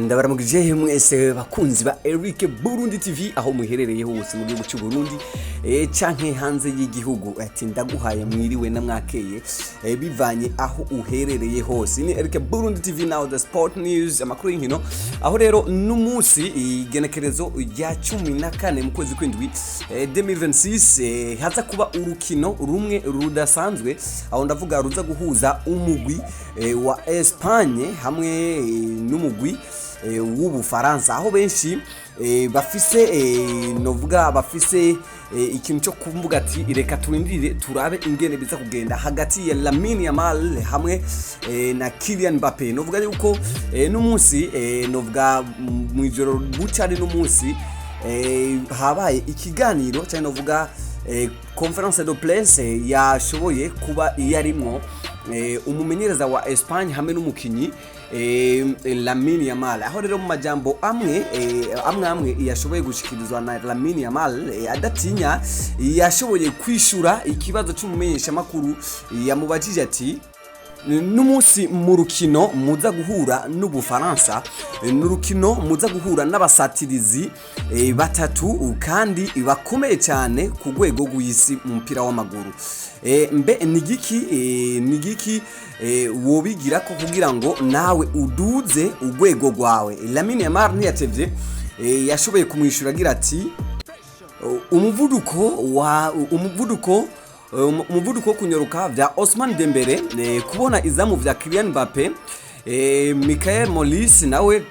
Ndabaramukije mwese bakunzi ba Eric Burundi TV aho muherereye hose mu gihugu cy'u Burundi canke hanze y'igihugu. Ati ndaguhaye mwiriwe na mwakeye, bivanye aho uherereye hose. Ni Eric Burundi TV, now the sport news, amakuru y'inkino. Aho rero n'umunsi igenekerezo rya 14 mu kwezi kw'indwi 2026, haza kuba urukino rumwe rudasanzwe. Aho ndavuga ruza guhuza umugwi wa Espagne hamwe n'umugwi w'Ubufaransa, aho benshi bafise, novuga bafise ikintu cyo kuvuga ati reka turindire turabe ingene biza kugenda hagati ya Lamine Yamal hamwe na Kylian Mbappe. Novuga yuko n'umunsi, novuga mu ijoro buca ari n'umunsi, habaye ikiganiro cyangwa novuga conférence de presse yashoboye kuba yarimwo umumenyereza wa Espagne hamwe n'umukinyi Lamine Yamal. Aho rero mu majambo amwe amwe amwe yashoboye gushikirizwa na Lamine Yamal, adatinya yashoboye kwishura ikibazo c'umumenyesha makuru yamubajije ati: "N'umunsi mu rukino muza guhura n'Ubufaransa, n'urukino muza guhura n'abasatirizi batatu kandi bakomeye cyane ku rwego rw'isi mu mupira w'amaguru, mbe nigiki wobigira ko kugira ngo nawe uduze urwego rwawe?" Lamine Yamal ntiyatevye, yashoboye kumwishyura agira ati: "Umuvuduko wo kunyaruka vya Ousmane Dembele, kubona izamu vya Kylian Mbappe, Michael Olise nawe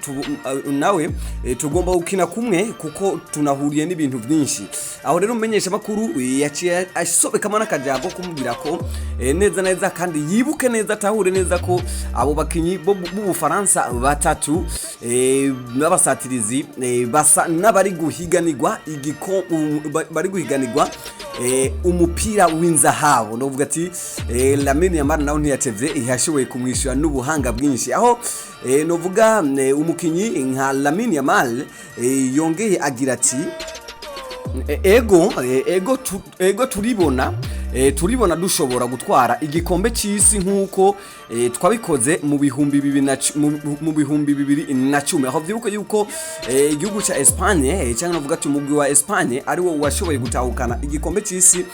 nawe tugomba gukina kumwe kuko tunahuriye n'ibintu byinshi." Aho rero umenyesha makuru yaciye asobekamo n'akajambo kumubwira ko neza neza kandi yibuke neza, atahure neza ko abo bakinyi b'Ubufaransa batatu n'abasatirizi basa n'abari guhiganirwa bari guhiganirwa umupira w'inzahabu. Novuga ati Lamine Yamal nawe ntiyatevye, yashoboye kumwishyura n'ubuhanga bwinshi. Aho novuga umukinyi nka Lamine Yamal yongeye agira ati: "Ego, turibona dushobora gutwara igikombe cy'isi nk'uko twabikoze mu 2010." Aho vyibuke yuko igihugu ca Espagne, cyangwa navuga ati umugwi wa Espagne ari wo washoboye gutahukana igikombe cy'isi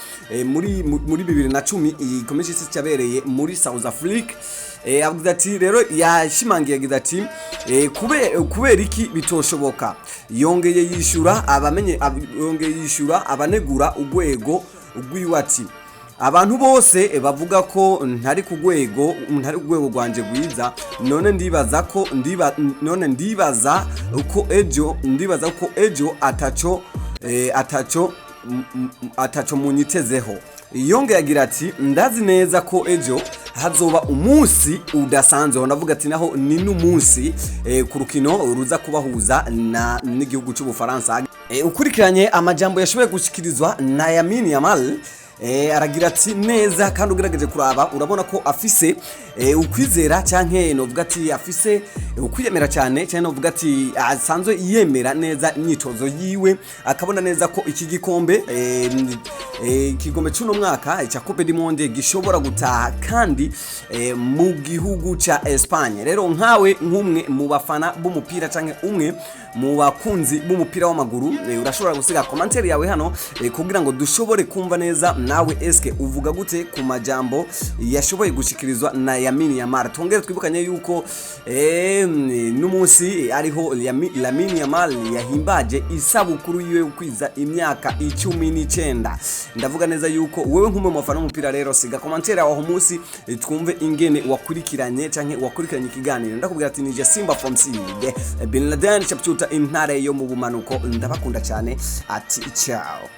muri 2010, igikombe cy'isi cyabereye muri South Africa. Avuga ati rero, yashimangiye agize ati: "Kubera iki bitoshoboka?" Yongeye yishura abamenye yongeye yishura abanegura urwego rwiwe ati: "Abantu bose bavuga ko ntari ku rwego rwanje rwiza, none ndibaza ko ejo ataco munyitezeho." Yongeye agira ati: "Ndazi neza ko ejo hazoba umunsi udasanzwe." Ndavuga ati naho ni n'umunsi ku rukino ruza kubahuza na n'igihugu cy'Ubufaransa. Ukurikiranye amajambo yashoboye gushikirizwa na Lamine Yamal, aragira ati neza kandi ugerageje kuraba urabona ko afise ukwizera canke novuga ati afise ukwiyemera cyane, cyane novuga ati asanzwe yemera neza imyitozo yiwe, akabona neza ko iki gikombe, igikombe cy'uno mwaka cya Coupe du Monde gishobora gutaha kandi mu gihugu ca Espagne. Rero nkawe nk'umwe mu bafana b'umupira canke umwe mu bakunzi b'umupira w'amaguru, urashobora gusiga commentaire yawe hano kugira ngo dushobore kumva neza nawe eske uvuga gute ku majambo yashoboye gushikirizwa na Lamine Yamal. Twongere twibukanye yuko n'umunsi ariho Lamine Yamal yahimbaje isabukuru yiwe yo kwiza imyaka 19. Ndavuga neza yuko wewe nk'umwe mu bafana b'umupira rero siga commentaire yawe aho munsi, twumve ingene wakurikiranye canke wakurikiranye ikiganiro. Ndakubwira ati nije Simba from C Bin Laden Chapchuta, intare yo mu bumanuko. Ndabakunda cyane, ati ciao.